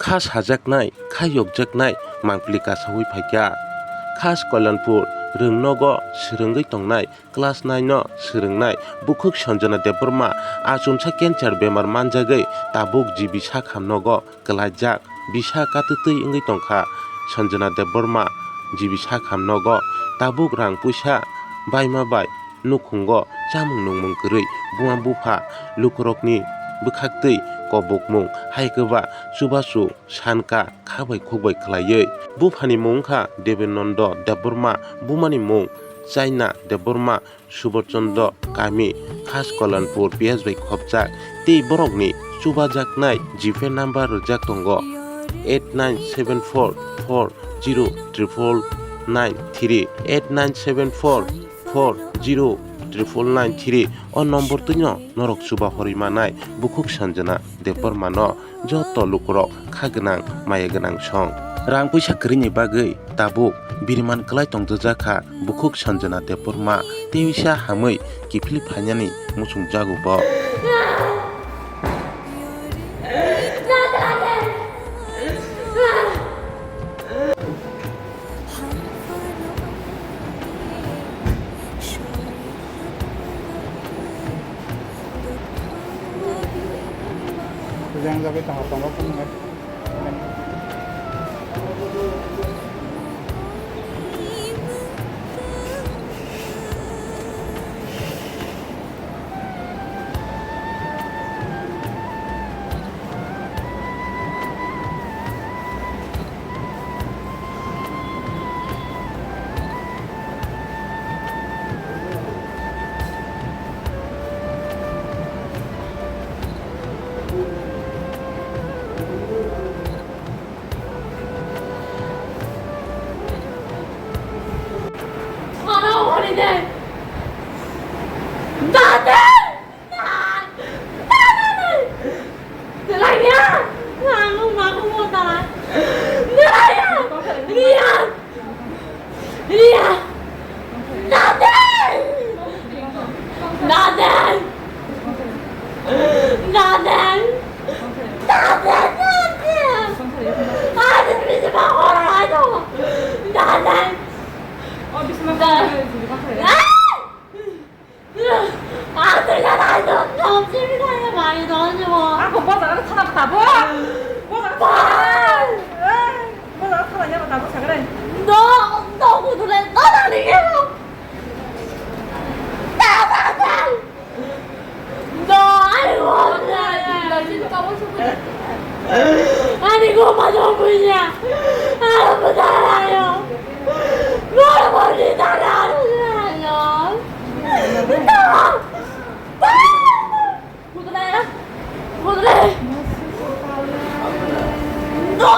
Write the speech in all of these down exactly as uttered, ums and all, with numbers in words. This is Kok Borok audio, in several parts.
Kha sajaknai, kha yokjaknai mangpili kasaui phaikha. Khas Kalyanpur rwngnogo swrwngwi tongnai class nine no swrwngnai bukhuk Sanjana Debbarma achomsa cancer bemar manjagwi tabuk G B sakhamnogo kwlaijak, bisa katwtwi wngwi tongkha. Sanjana Debbarma G B sakhamnogo tabuk rang puisa baima bai nukhungo chamung nungmung kwrwi buma bupha lukurokni bwkhaktwi kobokmung hai kwba chubachu sanka kha bai khuk bai khlaiwi. Buphani mung wngkha Debenondo Debbarma, bumani mung Chaina Debbarma, Subodh Chandra Kami, khas Kalyanpur P S bai khopjak, tei borokni chubajaknai G P number rwjak tongo eight nine seven four four zero triple nine three, eight nine seven four four zero triple nine three. O nombor twino norok chuba horwi manai bukhuk Sanjana Debbarmano joto lukurok kha gwnang, maya gwnang song. Rang puisa kwrwini bagwi tabuk biriman kwlai tongjakha bukhuk Sanjana Debbarma, tei wisa hamwi kiphilwi phainani muchungjago bo. Yang jabai tong tong kok nungai. Ako bojaro thana tabuk. Bojaro thana. Ei, bojaro thana yaba tabuk sagre. Ani goma dong punya. Ayo, putar ayo. Gua mau di tanah, ayo. Putar ayo. Putar ayo. No.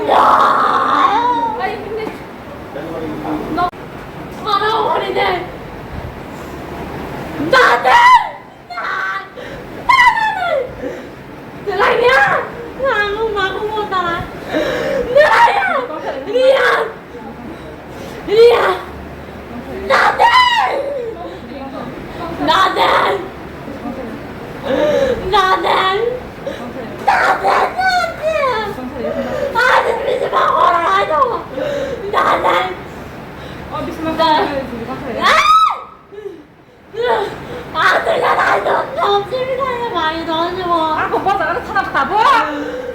No. No. Ano, what is it? Nothing. Ako bojaro thana tabuk.